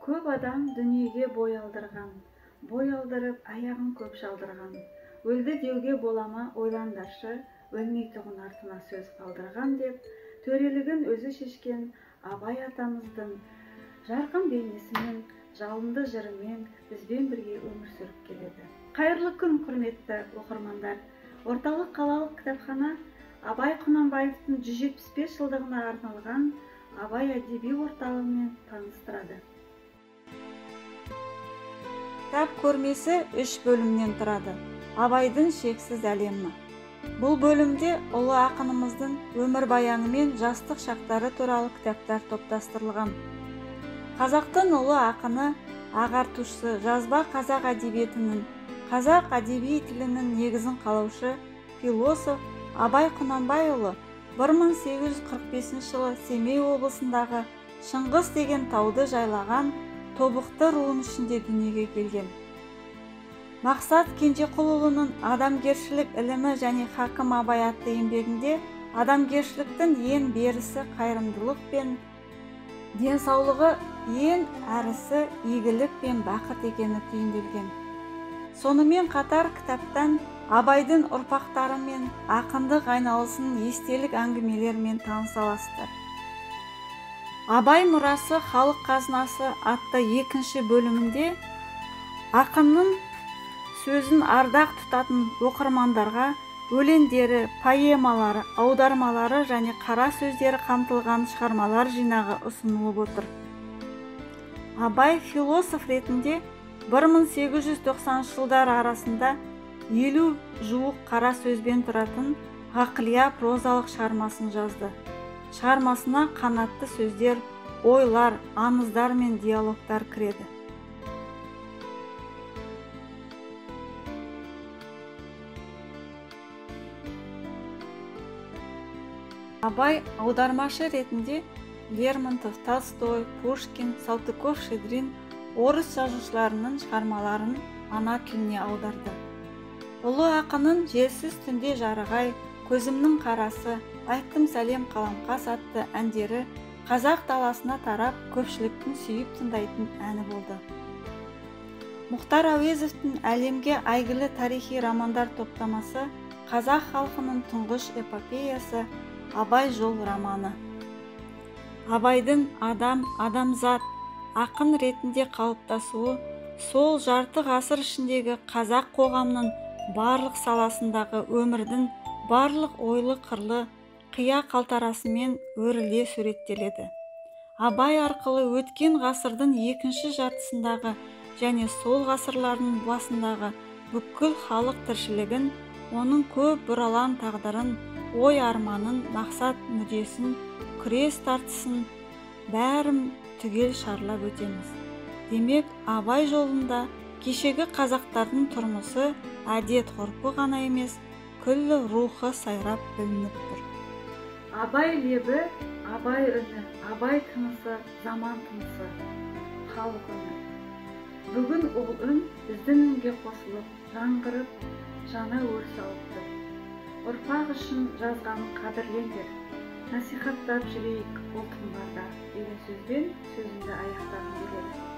Көп адам дүниеге бой алдырған, бой алдырып аяғын көп шалдырған. Өлді деуге бола ма, ойландаршы, өлмейтұғын артына сөз қалдырған деп, төрелігін өзі шешкен Абай атамыздың жарқын бейнесімен, жалынды жырымен бізбен бірге өмір сүріп келеді. Қайырлы күн, құрметті оқырмандар. Орталық қалалық кітапхана Абай Құнанбаевтың 175 жылдығына арналған Абай әдеби орталығымен таныстырады. Кітап көрмесі 3 бөлімнен тұрады. Абайдың шексіз әлемі. Бұл бөлімде ұлы ақынымыздың өмірбаяны мен жастық шақтары туралы кітаптар топтастырылған. Қазақтың ұлы ақыны, ағартушысы, жазба қазақ әдебиетінің, қазақ әдеби тілінің негізін қалаушы, философ Абай Құнанбайұлы 1845 жылы Семей облысындағы Шыңғыс деген тауды жайлаған Тобықты руының ішінде дүниеге келген. Мақсат Кенжеқұлұлының адамгершілік ілімі және Хакім Абай атты еңбегінде адамгершіліктің ең берісі қайырымдылық пен денсаулығы, ең әрісі игілік пен бақыт екені түйінделген. Сонымен қатар кітаптан Абайдың ұрпақтары мен ақындық айналысының естелік әңгімелерімен таныса аласыздар. Абай мұрасы халық қазынасы атты екінші бөлімінде ақынның сөзін ардақ тұтатын оқырмандарға өлеңдері, поэмалары, аудармалары және қара сөздері қамтылған шығармалар жинағы ұсынылып отыр. Абай философ ретінде 1890 жылдар арасында 50 жуық қара сөзбен тұратын ғақлия прозалық шығармасын жазды. Шығармасына қанатты сөздер, ойлар, аңыздар мен диалогтар кіреді. Абай аудармашы ретінде Лермонтов, Толстой, Пушкин, Салтыков-Щедрин орыс жазушыларының шығармаларын ана тіліне аударды. Ұлы ақынның Желсіз түнде жарығай, Көзімнің қарасы, Айттым сәлем қаламқас атты әндері қазақ даласына тарап, көпшіліктің сүйіп тыңдайтын әні болды. Мұхтар Әуезовтің әлемге әйгілі тарихи романдар топтамасы қазақ халқының тұңғыш эпопеясы Абай жол романы. Абайдың адам, адамзат, ақын ретінде қалыптасуы сол жарты ғасыр ішіндегі қазақ қоғамының барлық саласындағы өмірдің барлық ойлы-қырлы қия қалтарасымен өріле суреттеледі. Абай арқылы өткен ғасырдың екінші жартысындағы және сол ғасырлардың басындағы бүкіл халық тіршілігін, оның көп бұралаң тағдырын, ой арманын, мақсат мүддесін, күрес тартысын бәрін түгел шарлап өтеміз. Демек, Абай жолында кешегі қазақтардың тұрмысы, әдет ғұрпы ғана емес, күллі рухы сайрап білініп тұр. Абай лебі, Абай үні, Абай тынысы, заман тынысы, халық үні. Бүгін ол үн біздің үнге қосылып, жаңғырып, жаңа өріс алып тұр. Ұрпақ үшін жазғанын қадірлеңдер, насихаттап жүрейік ұлтым барда деген сөзбен сөзімді аяқтағым келеді.